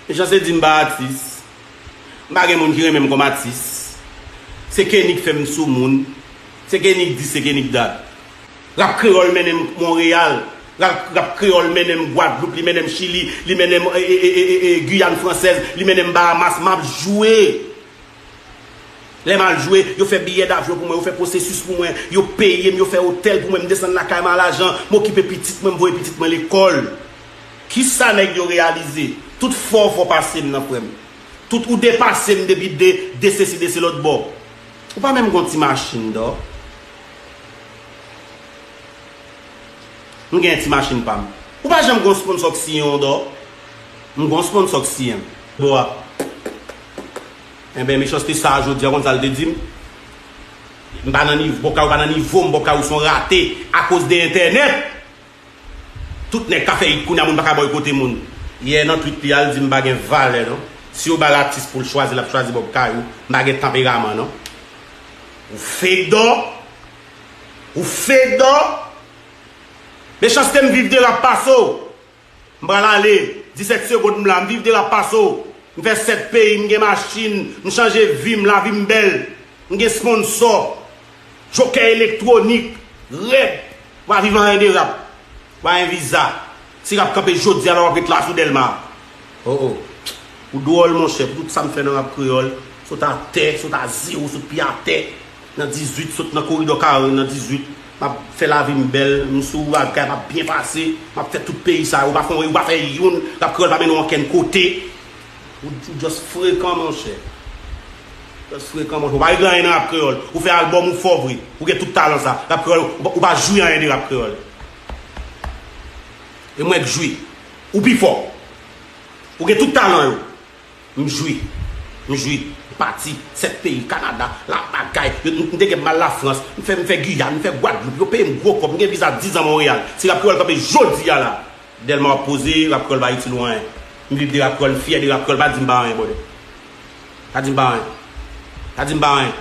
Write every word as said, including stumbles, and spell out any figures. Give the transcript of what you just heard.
Mechanste di m pa atis. M pa gen moun ki renmen m kòm atis. Se Kenny k fè m sou moun. Se Kenny k di, se Kenny k dat. Rap kreyòl mennen m Monreyal. Rap, rap kreyòl mennen m Gwadloup, li mennen m Chili, li mennen m e, e, e, e, e, e, Giyàn Fransèz, li mennen m Bahamas. M ap jwe. Lè m al jwe, yo fè biyè davyon pou mwen, yo fè pwosesis pou mwen, yo peye m, yo fè otèl pou mwen, m desann lakay m a lajan, m okipe pitit mwen, m voye pitit mwen lekòl. Kisa nèg yo reyalize? Tout fò w fò pase m nan, frè m. Tout ou depase m depi de, de sesi, de se lòt bò. Ou pa menm gon ti machin, dò. M gen ti machin pa m. Ou pa janm gon sponsò k siyen w, dò. M gon sponsò k siyen m. Bò a. Enben, mechanste sa a jodi a, konn sa l te di m? M pa nan nivo, Bob Kayou pa nan nivo m, Bob Kayou se yon rate akoz de entènèt. Tout nèg ka fè it kounye a, moun pa ka bòykote moun. Yè nan tweet li a, l di m pa gen valè non. Si yo ba l atis pou l chwazi, l ap chwazi Bob Kayou. M pa gen tanperaman non. Ou fake dò. Ou fake dò. Mechanste m viv de rap pase w. M pral ale, disèt segonn m la, m viv de rap pase w. M fè sèt peyi, m gen machin, m chanje vi m, lavi m bèl. M gen sponsò, jokè elektwonik, rèd. W a viv anyen de rap. W a gen viza. Si rap kanpe jodi a la, w ap ret la sou Dèlma. Oh, oh. Ou dwòl, monchè, pou tout sa m fè nan rap kreyòl. Sot atè, sot a zewo, sot pye atè. Nan dizuit, sot nan koridò kare, nan dizuit. M ap fè lavi m bèl, m sou bagay, m ap byen pase. M ap fè tout peyi sa yo. Ou pa fè, ou pa fè youn, rap kreyòl pa mennen w ankenn kote. Ou, ou just frekan, monchè. Just frekan, monchè. Ou pa regle anyen nan rap kreyòl. Ou fè albòm, ou fò vre. Ou gen tout talan sa. Rap kreyòl, ou pa, ou pa jwi anyen de rap kreyòl. E mwen k jwi. Ou pi fò. Ou gen tout talan yo. M jwi. M jwi. M pati. Sèt peyi, Kanada, la bagay. Yo, m, m te gen m al Lafrans. M fè, m fè Giyàn, m fè Gwadloup. Yo peye m gwo kòb. M gen viza diz an Monreyal. Si rap kreyòl kanpe jodi a la, Dèlma w ap poze, rap kreyòl pa itil ou anyen. M viv de rap kreyòl, m fyè de rap kreyòl, pa di m pa anyen, brother. Pa di m pa anyen. Pa di m pa anyen.